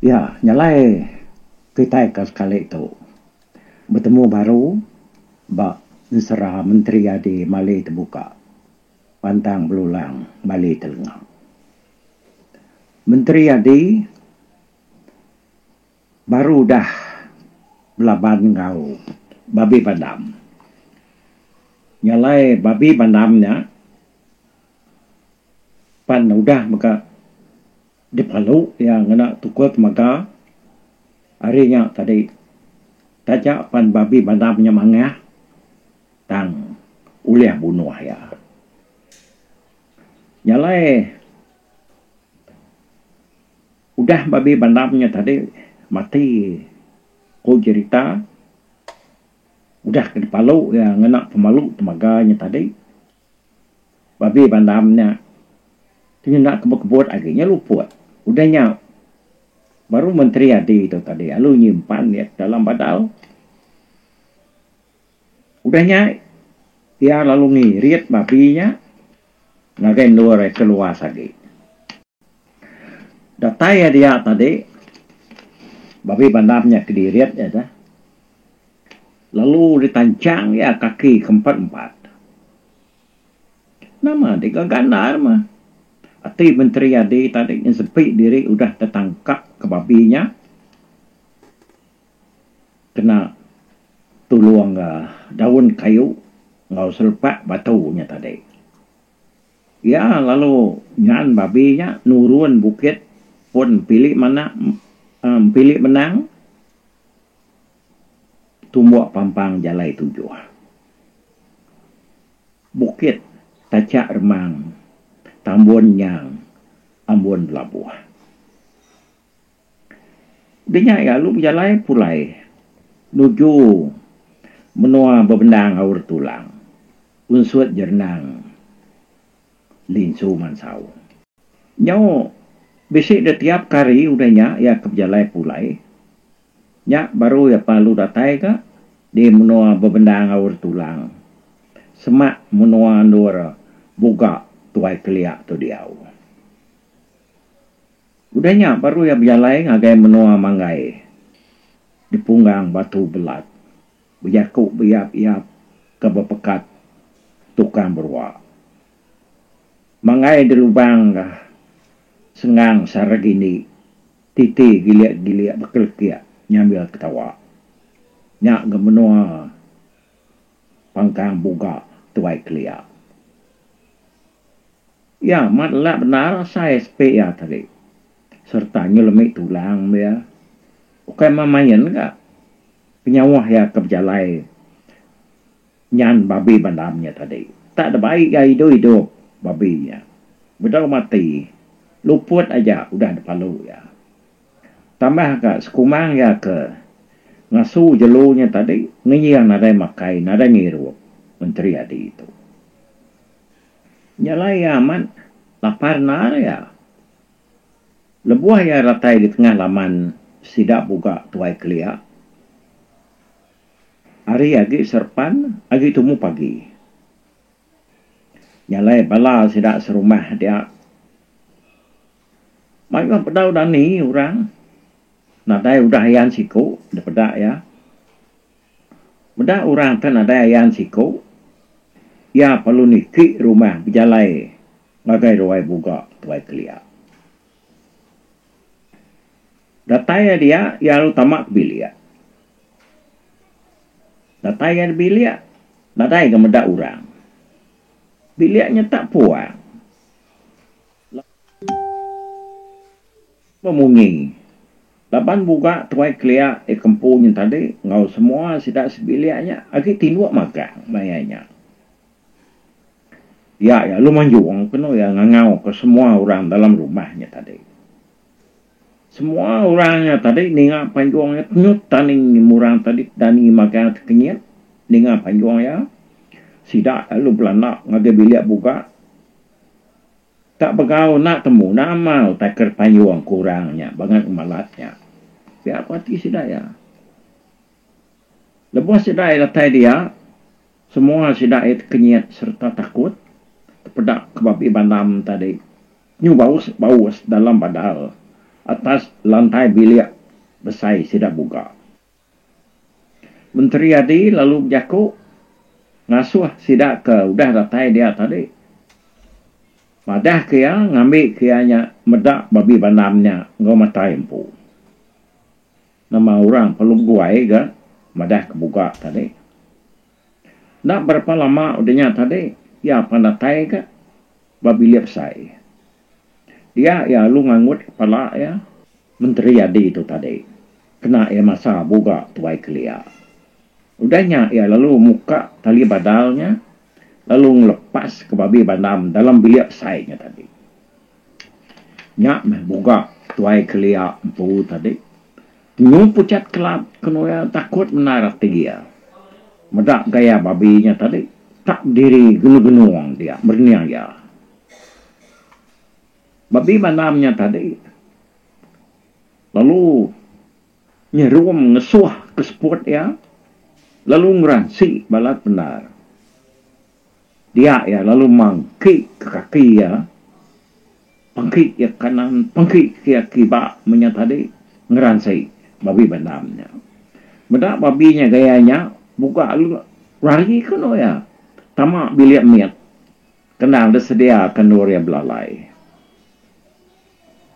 Ya, nyalai kitai ke sekali tu betemu baru ba ensera Menteri Adi Mali Tebuka Pantang Belulang Mali Telenga. Menteri Adi baru udah belaban enggau babi bandam. Nyalai babi bandam nya pan udah mega Dipalu iya ngena tukul temaga ari nya tadi taja pan babi bandam nya mangah tang ulih bunuh iya. Nya alai udah babi bandam nya tadi mati ku jerita udah ke dipalu iya ngena pemalu temaga nya tadi. Babi bandam nya ti ngena kebut-kebut agi nya luput. Udah nya baru menteri adi tu tadi lalu nyimpan iya dalam badau. Udah nya iya lalu ngirit babi nya ngagai endur iya ke luas agi. Datai iya dia tadi babi bandam nya kedirit iya dah lalu ditanchang iya kaki ke empat-empat. Nama digaga endar mah. Ati menteri adi tadi nyesepi diri udah tetangkap ke babi nya kena tulung daun kayu enggau selepak batu nya tadi. Iya lalu nyan babi nya nurun bukit pun empili mana empili menang tumbuk pampang jalai tujuh. Bukit tachak remang tambun nyang ambun belabuh. Udah nya iya lalu bejalai pulai nuju menua bebendang aur tulang unsut jerenang linsu mansau. Nyau bisi deh tiap kari udah nya iya ke bejalai pulai nya baru iya perlu datai ka di menua bebendang aur tulang semak menua endur buga tuai kelia tu diau. Udah nya baru iya bejalai ngagai menua Manggai di Punggang Batu Belat bejaku beiap-iap ke bepekat tukang berua. Manggai di lubang Senggang Saragini titi gilik-gilik bekelekik nyambil ketawa. Nya ga menua pangkang buga tuai kelia. Iya amat lelak bendar asai sepi iya tadi sereta nyelemi tulang iya. Ukai meh main ga penyauh iya ke bejalai nyan babi bandam nya tadi. Tak dibai iya idup-idup babi nya. Bedau mati luput aja udah dipalu iya. Tambah ga sekumang iya ke ngasu jelu nya tadi ngenying nadai makai nadai ngirup Menteri Adi tu. Nya alai iya amat lapar endar iya. Lebuh iya datai di tengah laman sida buga tuai kelia, hari agi serepan agi tumu pagi. Nya alai bala sida serumah dia mayuh bedau dani orang nadai udah ayan siku dipeda iya. Meda orang ke nadai ayan siku, iya perlu niki rumah bejalai ngagai ruai buga tuai kelia. Datai iya dia, iya lalu tama ke bilik. Datai iya di bilik, nadai ga meda orang. Bilik nya tak puang. Bemunyi. Laban buga tuai kelia iya kempu nyin tadi enggau semua sida sebilik nya agi tinduk magang maya nya. Iya iya lalu manjung kenu iya ngangau ke semua orang dalam rumah nya tadi. Semua orang nya tadi ninga panjung iya tenyut tani murang tadi dani magang tekenyit ninga panjung iya. Sida lalu belanda ngagai bilik buga. Tak begau enda temu nama utai ke payung ke orang nya bangat ngemalat nya. Pia ku ati sida iya. Lebuh sida iya datai dia, semua sida iya tekenyit sereta takut tepeda ke babi bandam tadi nyu baus-baus dalam badal. atas lantai bilik besai sida buga. Menteri Adi lalu bejaku ngasuh sida ke udah datai dia tadi madah ke iya ngambi ke iya nya meda babi bandam nya enggau mata iya empu. Nama orang perlu beguai ga madah ke buga tadi. Enda berapa lama udah nya tadi iya pan datai ga ba bilik besai. Dia iya lalu ngangut kepala iya Menteri Adi tu tadi kena iya masa buga tuai kelia. Udah nya iya lalu muka tali badal nya lalu ngelepas ke babi bandam dalam bilik besai nya tadi. Nya meh buga tuai kelia empu tadi. Nyu puchat kelab kenu iya takut bendar ati iya. Meda gaya babi nya tadi tak bediri genung-genung dia merening iya. Babi bandam nya tadi lalu nyerum ngesuh ke seput iya lalu ngeransi balat bendar. Dia iya lalu mangki ke kaki iya, pangki iya kanan, pangki ke iya kiba menya tadi ngeransi babi bandam nya. Meda babi nya gaya nya buka lalu rari ke enu iya tama bilik mit kendang disedia ke endur iya belalai.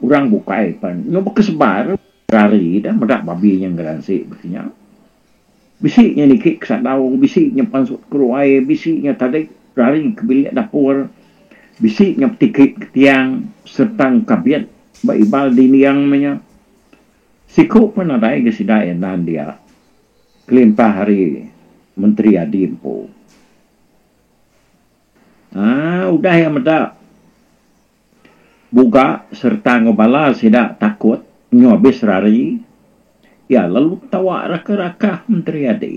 Orang bukai pan nyau bekesebar rari dah meda babi nya ngeransi baka nya. Bisi nya niki ke sadau, bisi nya pansut ke ruai, bisi nya tadi rari ke bilik dapur, bisi nya betiki ke tiang sereta engkabit ba ibal dinding meh nya. Siku pun nadai ga sida iya nan dia kelimpah ari Menteri Adi empu. Aaa udah iya meda Buga sereta enggau bala sida takut nyu abis rari, iya lalu ketawa rakah-rakah Menteri Adi.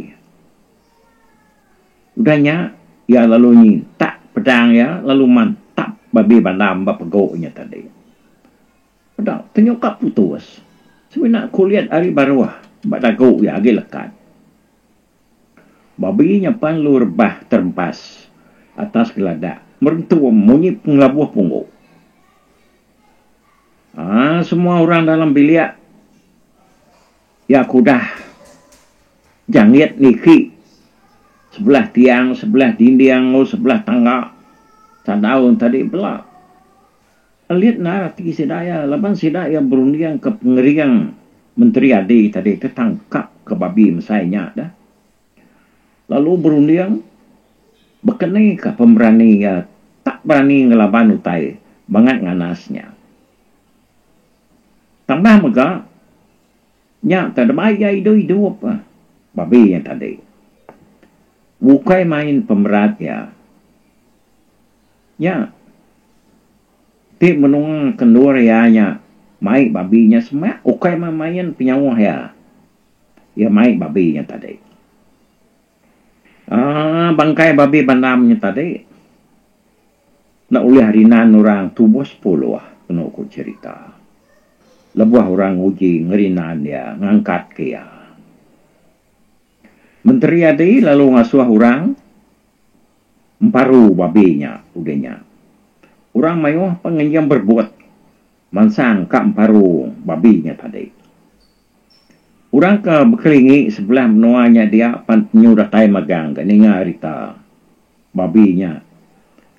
Udah nya, iya lalu nyintak pedang iya lalu mantap babi bandam ba pegu nya tadi. Peda tenyuka putus, semina kulit ari baruh ba dagu iya agi lekat. Babi nya pan lu rebah terempas atas geladak merentum munyi pengelabuh punggu. Aa semua orang dalam bilik iya ke udah jangit niki sebelah tiang, sebelah dinding enggau sebelah tangga sadau tadi bela. Elit endar ati sida iya laban sida iya berunding ke pengering Menteri Adi tadi ke tangkap ke babi mesai nya dah. Lalu berunding bekeni ka pemerani iya tak berani ngelaban utai bangat nganas nya. Tambah mega nya te debai iya idup-idup babi nya tadi. Bukai main pemerat iya. Nya ti menua ke endur iya nya mai babi nya semak ukai meh main penyauh iya. Iya mai babi nya tadi. Aaa bangkai babi bandam nya tadi enda ulih rinan orang tubuh sepuluh kenu ku cherita. Lebuh orang nguji ngerinan iya ngangkat ke iya. Menteri adi lalu ngasuh orang Emparu babi nya udah nya. Orang mayuh pan ngenjing berebut mansang ka emparu babi nya tadi. Orang ke bekelingi sebelah menua nya dia pan penyu datai magang ga ninga rita babi nya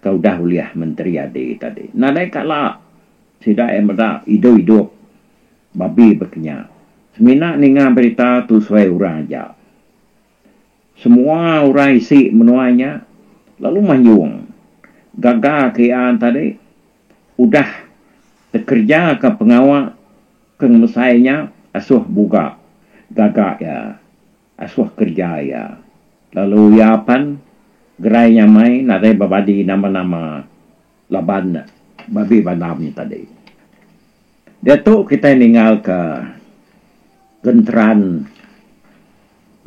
ke udah ulih Menteri Adi tadi. Nadai kala sida iya meda idup-idup babi baka nya. Semina ninga berita tusui orang aja. Semua orang isi menua nya lalu manjung gaga ke iya tadi udah tekerejaka pengawa ke ngemesai nya asuh buga gaga iya asuh kereja iya lalu iya pan gerai nyamai nadai bebadi nama-nama laban babi bandam nya tadi. Diatu kitai ninggalka genteran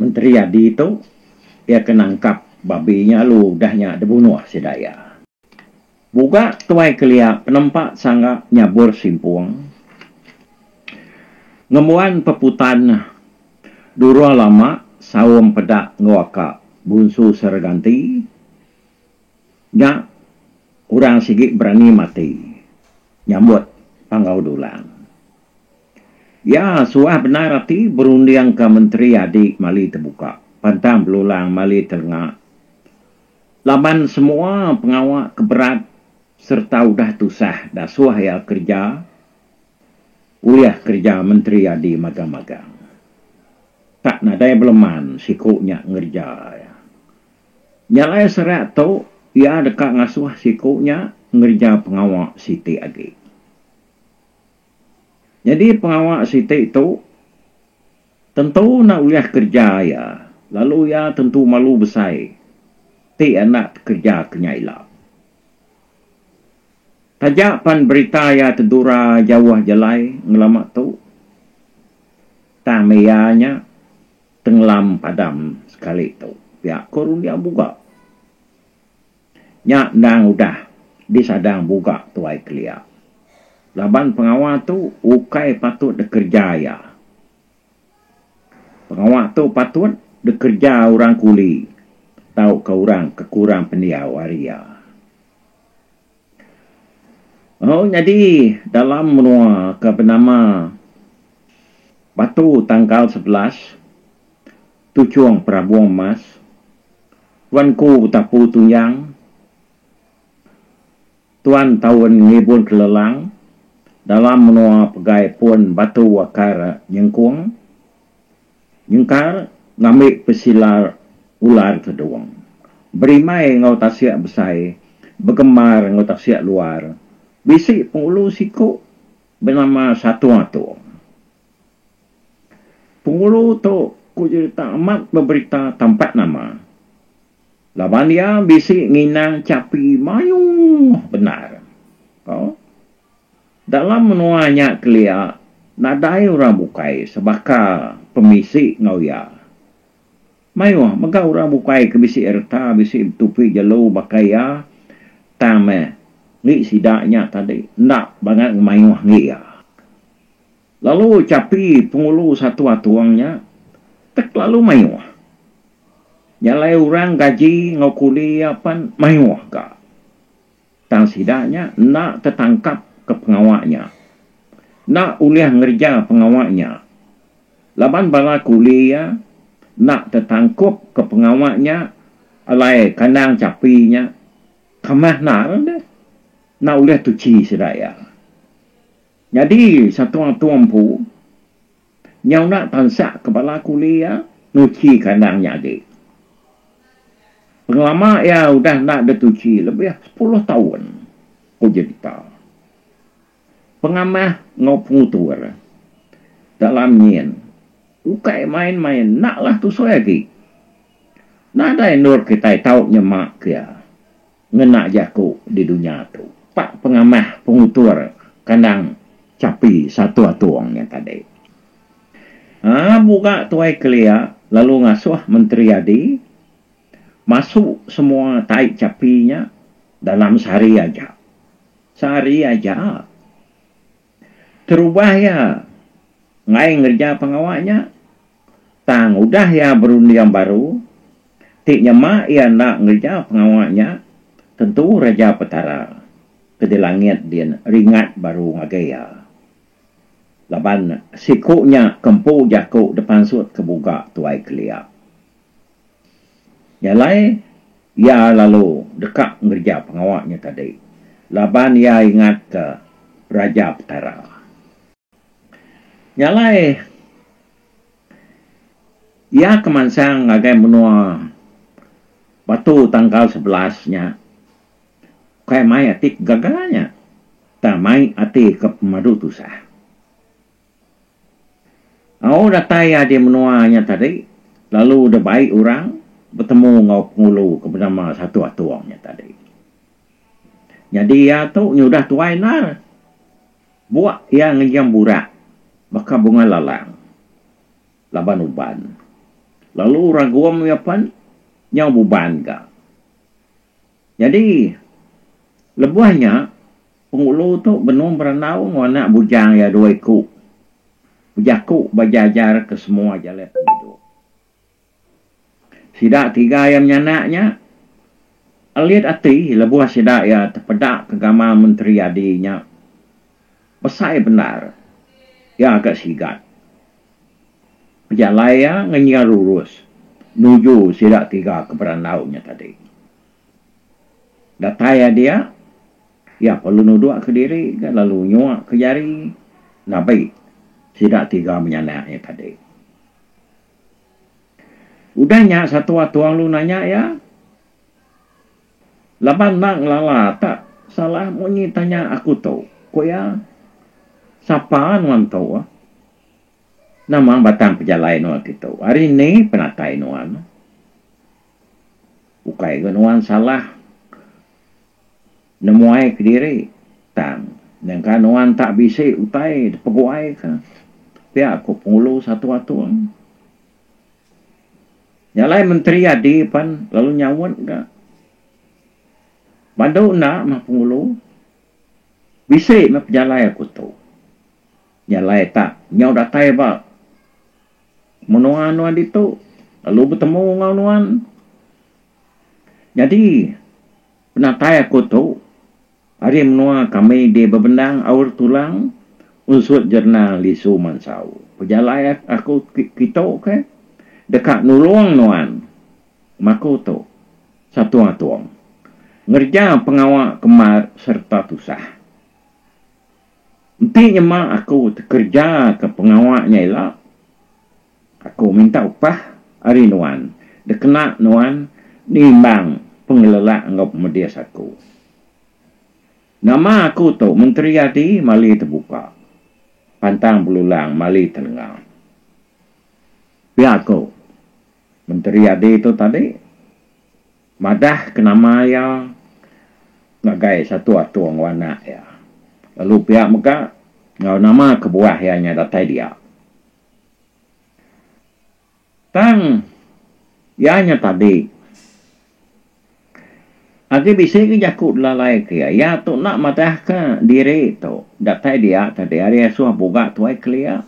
Menteri Adi tu, iya ke nangkap babi nya lalu udah nya dibunuh sida iya. Buga tuai kelia penempa sangga nyabur simpung ngembuan peputan durua lama saum peda enggau aka Bunsu Sereganti nya orang sigi berani mati nyambut Panggau Dulang. Iya suah bendar ati berundingka Menteri Adi Mali Tebuka, pantang belulang mali telenga laban semua pengawa ke berat sereta udah tusah dasuh iya kereja ulih kereja Menteri Adi magang-magang. Tak nadai beleman siku nya ngereja iya. Nya alai serak tu iya deka ngasuh siku nya ngereja pengawa siti agi. Nyadi pengawa siti tu tentu enda ulih kereja iya lalu iya tentu malu besai ti enda tekereja ke nya ila. Taja pan berita iya tedura jauh jalai ngelama tu tang meh iya nya tenggelam padam sekali tu pia ko runding buga. Nya endang udah disadang buga tuai kelia. Laban pengawa tu ukai patut dikereja iya. Pengawa tu patut dikereja orang kuli tauka orang ke kurang pendiau ari iya. Oh nyadi dalam menua ke benama Batu Tangkal 11 Tuchung Perabung Emas, Tuanku Betapu Tunjang, Tuan Taun Ngibun Kelelang, dalam menua pegai pun batu akar nyengkung, nyengkar ngambi pesilar ular tedung. Berimai enggau tasik besai, begembar enggau tasik luar, bisi pengulu siku benama Satung Atung. Pengulu tu ku jerita amat beberita tampak nama. Laban iya bisi nginang chapi mayuh bendar. Ko. Dalam menua nya kelia nadai orang bukai sebaka pemisi enggau iya. Mayuh mega orang bukai ke bisi reta bisi betupi jelu baka iya tang meh ngi sida nya tadi enda bangat ngemayuh ngi iya. Lalu chapi pengulu satu atung nya tek lalu mayuh. Nya alai orang gaji enggau kuli iya pan mayuh ga. Tang sida nya enda tetangkap ke pengawa nya. Enda ulih ngereja pengawa nya. Laban bala kuli iya enda tetangkup ke pengawa nya alai kandang chapi nya kamah endar deh. Enda ulih tuchi sida iya. Nyadi satung-atung empu nyau enda tansak ke bala kuli iya nuchi kandang nya agi. Pengelama iya udah enda dituchi lebih sepuluh taun, ku Jerita. Pengamah enggau pengutur dalam nyin ukai main-main enda lah tusui agi. Nadai endur kitai tau nyema ke iya. Ngena jaku di dunya tu. Pak pengamah pengutur kandang chapi satu atung nya tadi. Aa buga tuai kelia lalu ngasuh Menteri Adi masu semua tai chapi nya dalam sehari aja. Sehari aja. Terubah iya enggai ngereja pengawa nya tang udah iya berunding baru ti nyema iya enda ngereja pengawa nya tentu Raja Petara ke di langit din ringat baru ngagai iya. Laban siku nya ke empu jaku depansut ke buga tuai kelia. Nya alai, iya lalu deka ngereja pengawa nya tadi laban iya ingatka Raja Petara. Nya alai, iya ke mansang ngagai menua Batu Tangkal 11 nya ukai mai ati ke gaga nya tang mai ati ke pemadu tusah. Au datai iya di menua nya tadi lalu dibai orang betemu enggau pengulu ke benama Satu Atung nya tadi. Nyadi iya tu nyudah tuai endar. Buk iya ngejang burak baka bungai lalang laban uban. Lalu ragum iya pen nyau buban ga. Nyadi lebuh nya Pengulu tu benung berandau enggau anak bujang iya dua iku bejaku ba jajar ke semua jalai pengidup. Sida tiga iya menyanak nya alit ati lebuh sida iya tepeda ke gamal Menteri Adi nya besai bendar. Iya ga sigat. Pejalai iya ngenyia rurus nuju sida tiga ke berandau nya tadi. Datai iya dia, iya perlu nuduk kediri ga lalu nyua ke jari nabi sida tiga menyanak nya tadi. Udah nya satu atung lalu nanya iya, Laban enda ngelala tak salah munyi tanya aku tu, ku iya. Sapa nuan tu? Nama batang pejalai nuan kitu? Ari ni penatai nuan? Ukai ga nuan salah nemuai kediri tang nyangka nuan tak bisi utai dipeguai ka, pia ku Pengulu Satu Atung. Nya alai Menteri Adi pan lalu nyaut ga. Badu enda mah Pengulu. Bisi meh pejalai aku tu. Nya alai tak nyau datai ba menua nuan ditu lalu betemu enggau nuan. Nyadi penatai aku tu Ari menua kami di Bebendang Aur Tulang unsut Jernang Lisu Mansau. Pejalai aku kitu ke deka nulung nuan maku tu satung-atung ngereja pengawa ke mar sereta tusah. Enti nyema aku tekereja ke pengawa nya ila, aku minta upah ari nuan dikena nuan nimbang pengelelak enggau pemedis aku. Nama aku tu Menteri Adi Mali Tebuka, Pantang Belulang Mali Telenga. Pia ku Menteri Adi tu tadi madah ke nama iya ngagai satu atur enggau anak iya. Lalu pia mega enggau nama kebuah iya nya datai dia. Tang iya nya tadi agi bisi ke jaku dilalai ke iya. Iya tu enda madahka diri tu datai dia tadi ari asuh buga tuai kelia.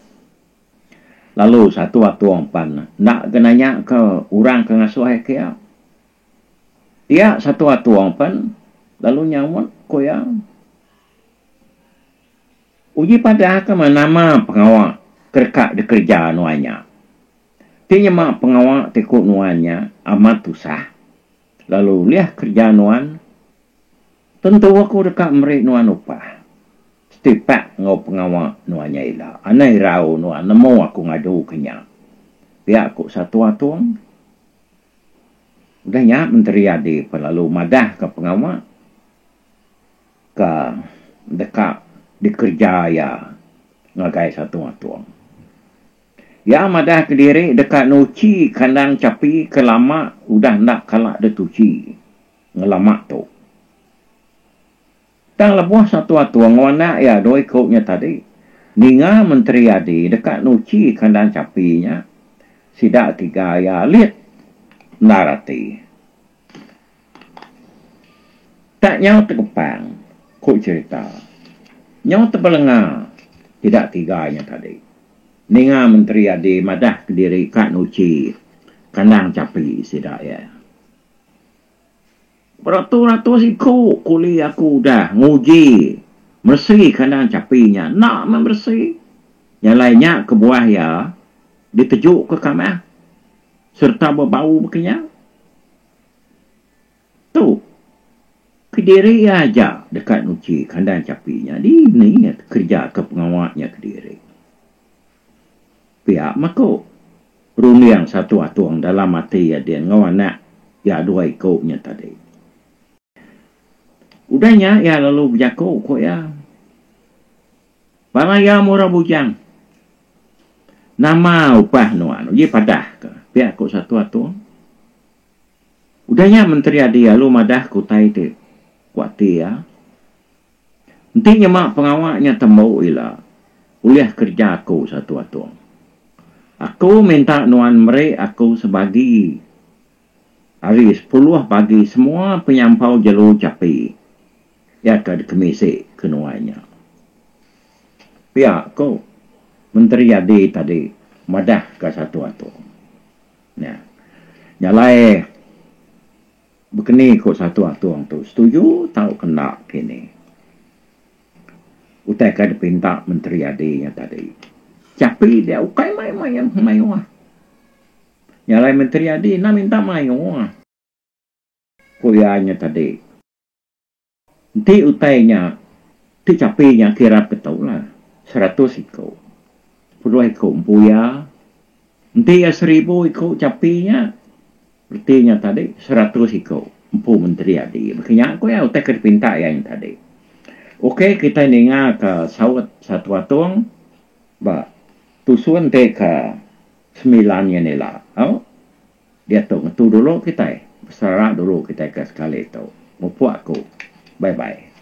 Lalu satu atung pan enda ke nanya ke orang ke ngasuh iya ke iya. Dia satu atung pan lalu nyaut ku iya. Uji padahka meh nama pengawa ke deka dikereja nuan nya. Ti nyema pengawa ti ku nuan nya amat tusah, lalu ulih kereja nuan, tentu aku deka meri nuan upah setipak enggau pengawa nuan nya ila. Anang irau nuan nemu aku ngaduka nya, pia ku Satu Atung. Udah nya Menteri Adi pan lalu madahka pengawa. Ke deka dikereja iya ngagai satung-atung. Iya madah kediri deka nuchi kandang chapi ke lama udah enda kala dituchi ngelama tu. Tang lebuh satung-atung enggau anak iya dua iku nya tadi ninga Menteri Adi deka nuchi kandang chapi nya, sida tiga iya alit endar ati. Tak nyau tegepang, ku cherita. Nyau tebelenga sida tiga nya tadi. Ninga Menteri Adi madah kediri ka nuchi kandang chapi sida iya. Beratus-ratus iku kuli aku udah nguji meresi kandang chapi nya enda meh meresi. Nya alai nya kebuah iya ditejuka kamah sereta bebau baka nya. Tu, kediri iya aja deka nuchi kandang chapi nya dini iya tekerejaka pengawa nya kediri. Pia meh ku runding satu atung dalam ati iya din enggau anak iya dua iku nya tadi. Udah nya iya lalu bejaku ku iya, Bala iya murah bujang. Nama upah nuan uji padah ka pia ku satu atung. Udah nya Menteri Adi alu madah ke utai ti ku ati iya. Enti nyema pengawa nya tembu ila ulih kereja aku satu atung. Aku minta nuan meri aku sebagi ari sepuluh bagi semua penyampau jelu chapi iya ke dikemisi ke nuan nya. Pia ku Menteri Adi tadi madah ka satu atung. Nya. Nya alai bekeni ku satu atung tu setuju tauka enda kini. Utai ka dipinta Menteri Adi nya tadi. Chapi dia ukai mai mayuh. Nya alai Menteri Adi enda minta mayuh, ku iya nya tadi. Enti utai nya ti chapi nya kirap ke tu lah seratus iku, puluh iku empu iya. Enti iya seribu iku chapi nya reti nya tadi seratus iku empu Menteri Adi. Baka nya ku iya utai ke dipinta iya nya tadi. Ok kitai ninga ka saut Satu Atong ba tusun ti ke semilan nya ila. Au. Diatu ngetu dulu kitai, beserarak dulu kitai ke sekali tu. Mupuk aku. Bye bye.